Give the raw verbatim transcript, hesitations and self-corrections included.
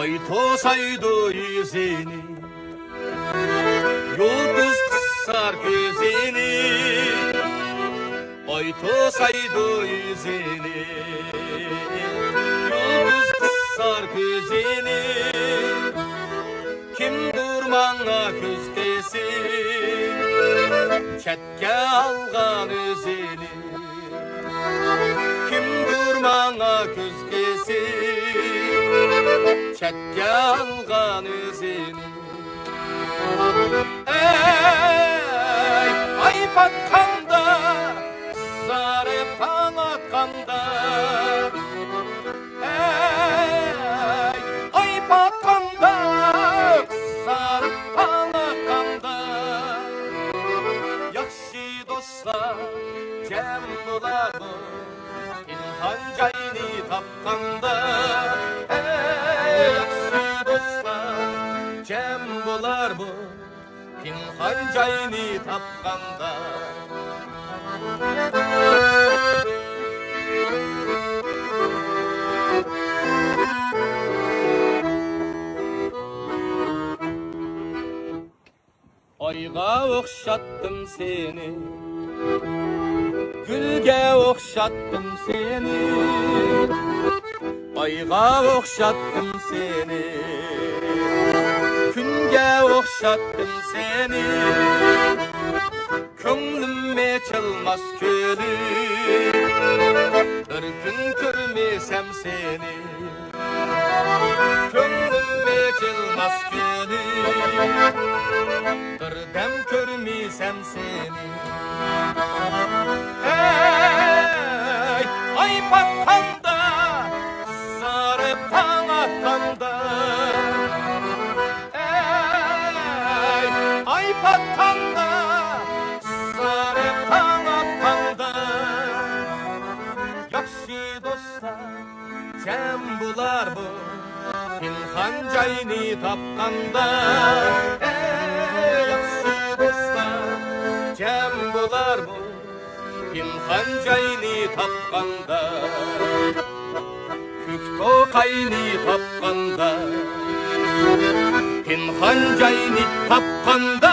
ئاي توسايدۇ يۈزىنى، يۇلتۇز قىسار كۆزىنى. ئاي توسايدۇ يۈزىنى، يۇلتۇز قىسار كۆزىنى. كىمدۇر ماڭا كۆز قىسىپ، چەتكە ئالغان ئۆزىنى. كىمدۇر ماڭا كۆز قىسىپ، چەتكە ئالغان ئۆزىنى. ئەي، ئاي پاتقاندا، قىزارىپ تاڭ ئاتقاندا. ئەي، ئاي پاتقاندا، قىزارىپ تاڭ ئاتقاندا. ياخشى دوستلار جەم بولارمۇ، پىنھان جاينى تاپقاندا؟ ئەي، ياخشى دوستلار جەم بولارمۇ، پىنھان جاينى تاپقاندا؟ ئايغا ئوخشاتتىم سېنى، گۈلگە ئوخشاتتىم سېنى. ئايغا ئوخشاتتىم سېنى، كۈنگە ئوخشاتتىم سېنى. كۆڭلۈم ئېچىلماس كۆلى، بىر كۈن كۆرمىسەم سېنى. كۆڭلۈم ئېچىلماس كۈنى، بىردەم كۆرمىسەم سېنى. ئەي، ئاي پاتقاندا، قىزارىپ تاڭ ئاتقاندا. ئەي، ئاي پاتقاندا، قىزارىپ تاڭ ئاتقاندا. ياخشى دوستلار جەم بولارمۇ، پىنھان جاينى تاپقاندا؟ ئەي، ياخشى دوستلار جەم بولارمۇ، پىنھان جاينى تاپقاندا؟ كۆك توقاينى تاپقاندا، پىنھان جاينى تاپقاندا.